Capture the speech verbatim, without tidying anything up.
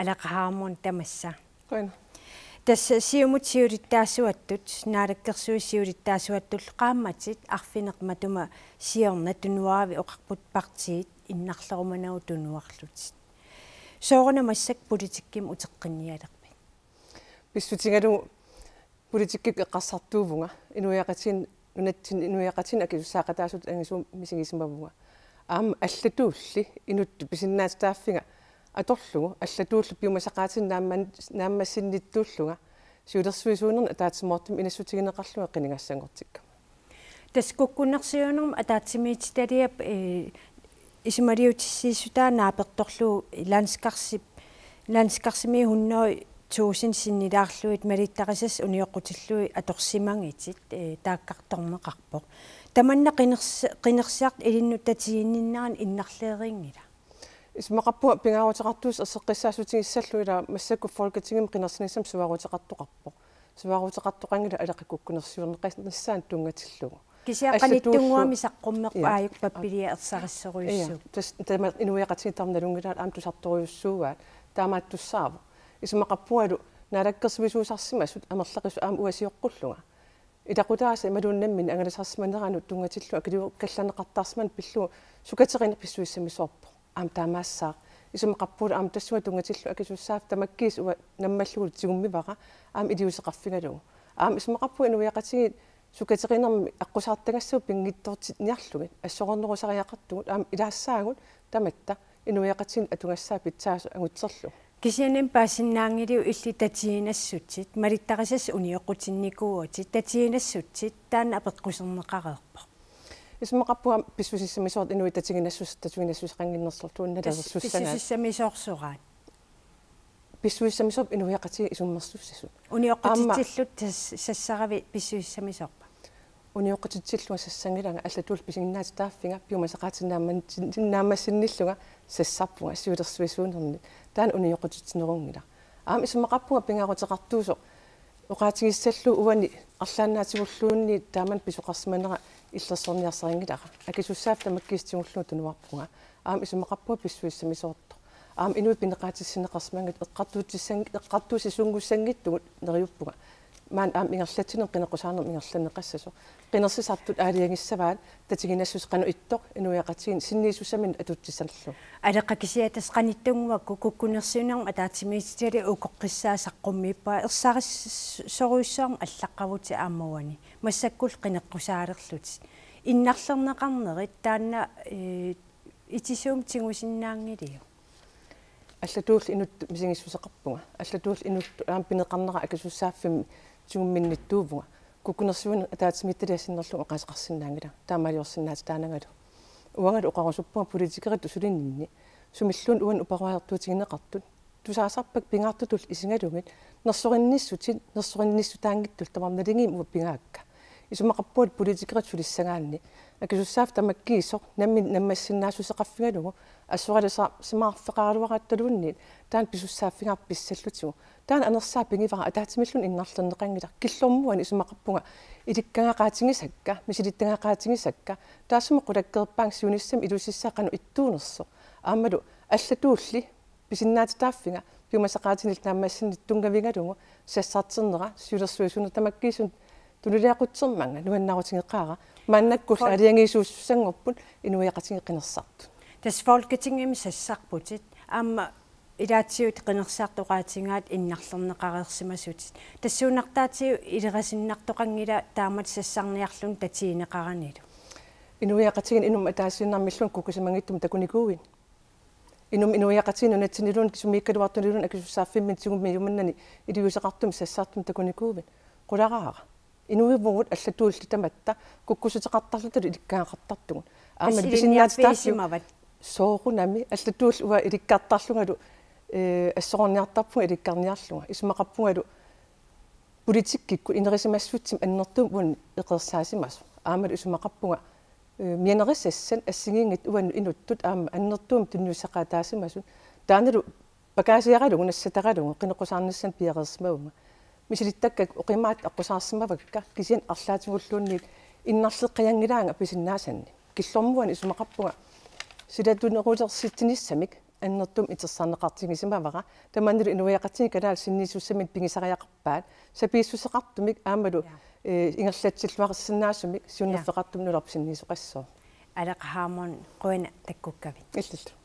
Alaqahaarmun tamassa. Qujan. Tassa Siumut siulittaasuattut, Naalakkersuisut siulittaasuattut qaammatit arfineq-matuma siorna tunuaravit oqarput partiit innarlerumanagu tunuarlutit. Sooruna massakkut politikkimik uteqqinnialerpit? Pissutigalugu politikkikkut eqqarsartuuvunga, inuiaqatigiinni, nunatsinni inuiaqatigiinni akisussaaqataasutut angisuumik misigisimavunga. Aamma allatuulli inuttut pisinnaatitaaffiga atorlugu, allatuulli piumasaqaatinik naamman-, naammassinnittuullunga, siulersuisuunerni ataatsimoortumik inassutigineqarlunga qinigassanngortikkama. Tassa kukkunersiuinermut ataatsimiititaliap, eh, isumaliutissiissutaa naapertorlugu landskarsi-, landskarsiami hundrede tusind sinnilaarlugit malittarisassat unioqqutillugit atorsimagitit, eh, taakkartorneqarpoq. Tamanna qiners-, qinersiartut ilinnut tatiginninnerani innarleeriinngila? Isumaqarpunga pingaaruteqartuusoq erseqqissaassutigissallugu, ila massakkut Folketingimi qinersinissamut suaaruteqartoqarpoq. Suaaruteqartoqanngilaq, aleqa kukkunersiuineqarnissaanut tunngatillugu. Kisianni allatuullu-, qanittunnguamik saqqummerpoq, ja, aajuku pappilia ersarissorujussuuvoq. Ja, tassa tamanna inuiaqatigiit tamarmik nalunngilaat aamma tusartorujussuugaat, taamaattussaavoq. Isumaqarpungalu naalakkersuisuusarsimasut amerlaqisut aamma uanga sioqqullunga ilaqutaasa imaluunniit nammineq angalasarsimaneranut tunngatillugu akiliukallarneqartarsimaneq pillugu sukaterineq pissusissamisoorpoq. Aamma taamaassaaq. Isumaqarpungalu aamma tassunga tunngatillugu akisussaaffik tamakkiisoq uanga nammallugu tigummivara aamma iliuuseqarfigalugu. Aamma isumaqarpunga inuiaqatigiit sukaterinermik aqqusaartagassagut pinngitsoortinniarlugit assorornerusariaqartugut, aamma ilaassaagut tamatta inuiaqatigiinni atugassaat pitsaasoq angutserlugu. Kisianni paasinnaanngiliuk illit tatiginassutit, malittarisassat unioqqutinnikuuvutit, tatiginassutit, taanna apeqquserneqareerpoq? Isumaqarpunga pissusissamisoortut inuit tatiginassuseq, tatiginassuseqannginnersorluunniit. Tassa naleersussagaat. Pissusissamisoorsoraat. Pissusissamisoorput inuiaqatigiit isummersussasut. Unioqqutitsillutit aamma sas-, sassaravit pissusissamisoorpa? Unioqqutitsillunga sassanngilanga, allatuulli pisinnaatitaaffiga piumasaqaatinik naamman-, naammassinnillunga sassarpunga siulersuisuunerni. Taanna unioqqutitsinerunngilaq. Aamma isumaqarpunga pingaaruteqartuusoq oqaatigissallugu uani arlaannaatigulluunniit taamani pisoqarsimanera illersorniarsarinngilara. Akisussaaffik tamakkiisoq tigullugu tunuarpunga. Aamma isumaqarpunga pissusissamisoortoq. Aamma inuit pineqaatissinneqarsimanngitsut eqqartuutissanng-, eqqartuussisuunngussanngitsugut neriuppunga. Maani aamma ingerlatsinermi qineqqusaarnermik ingerlanneqassasoq. Qinersisartut aalajangissavaat tatiginassuseq qanoq ittoq inuiaqatigiinni sinniisussaminnik atutsissallugu. Aleqa, kisianni tassa qanittunnguakku kukkunersiuinermut ataatsimiititaliap ukoqqissaa saqqummiippunga, ersarissorujussuarmik allaqqavutit aamma uani. Massakkullu qineqqusaalerlutit. Innarlerneqarnerit taanna, eh, itisuumik tigusinnaanngiliuk? Allatuulli inuttut misigissuseqarpunga. Allatuulli inuttut aamma pineqarnera akisussaaffimmik tigumminnittuuvunga. Kukkunersiuineq ataatsimiititaliaq sinnerlugu oqaaseqarsinnaanngilanga, taamaaliorsinnaatitaanagalu. Uangalu oqarusuppunga politikeritut sulininni, sumilluunniit uani uparuartuutigineqartut, tusaasarpakka pingaartutulli isigalugit nersorinnissutit, nersorinnissuutaanngitsullu tamarmik naligiimmik uanga pigaakka. Isumaqarpunga politikeritut sulissagaanni akisussaaffik tamakkiisoq nammineq naammassinnaassuseqarfigalugu assoralisaarsimaarfeqaraluarattaluunniit taanna pisussaaffigaarput pissallutigu. Taanna anersaaq pigivara, ataatsimilluunniit innarlerneqanngilaq. Killormut uani isumaqarpunga ilikkagaqaatigisakka, misilittagaqaatigisakka, taassuma qulakkeerpaannga siunissami ilulissaa qanoq ittuunersoq. Aammalu allatuulli pisinnaatitaaffiga piumasaqaatinik naammassinnittunngavigalugu sassarternera siulersuisuuneq tamakkiisumik tunuliaqutsermanga nuannaarutigeqaara. Maannakkullu Fol- aalajangiisuussanngorput inuiaqatigiit qinersisartut. Tassa Folketingimi sassarputit, aamma ilaatigut qinersisartut oqaatigaat innarlerneqareersimasutit. Tassuunartaatigut ilerisinnartoqanngila taamatut sassarniarluni tatigineqaranilu? Inuiaqatigiinni inummut ataasiinnarmilluunniit kukkusimanngitsumik takunikuuiuk? Inummut inuiaqatigiinni nunatsinniluunniit sumiikkaluartuniluunniit akisussaaffimmini tigummiumanerani iliuuseqartumik sassartumik takunikuuiuk? Qularaara. Inuivugut allatuulli tamatta kukkussuteqartarlutalu ilikkagaqartartugut. Aamma tassa pisinnaatitaaffiup ilinniarfigisimavat. Soorunami allatuulli uanga ilikkartarlungalu, eh, assororniartarpunga ilikkarniarlunga. Isumaqarpungalu politikkikkut inerisimassutsimik annertuumik uani eqeersaasimasoq. Aammalu isumaqarpunga, eh, mianerisassat assigiinngitsut uannut inuttut aamma annertuumik tunniussaqataasimasut. Taannalu pakaasiaralugu nassataralugu qineqqusaarnissaanut piareersimavunga. Misilittakkakka oqimaatsit aqqusaarsimavakka, kisianni arlaatigulluunniit innarleqqajanngilaanga pisinnaasannik. Killormut uani isumaqarpunga silatunerulersitsinissamik annertuumik itersarneqartigisimavara. Tamannalu inuiaqatigiit kalaallit sinniisussaminnut pigisariaqarpaat. Sapiissuseqartumik aammalu, ja, eh, ingerlatsilluaqqissinnaasumik siunnerfeqartumik, ja, nulerpoq sinniisoqassaaq. Aleqa Hammond, qujanaq takkukkavit. Illillu.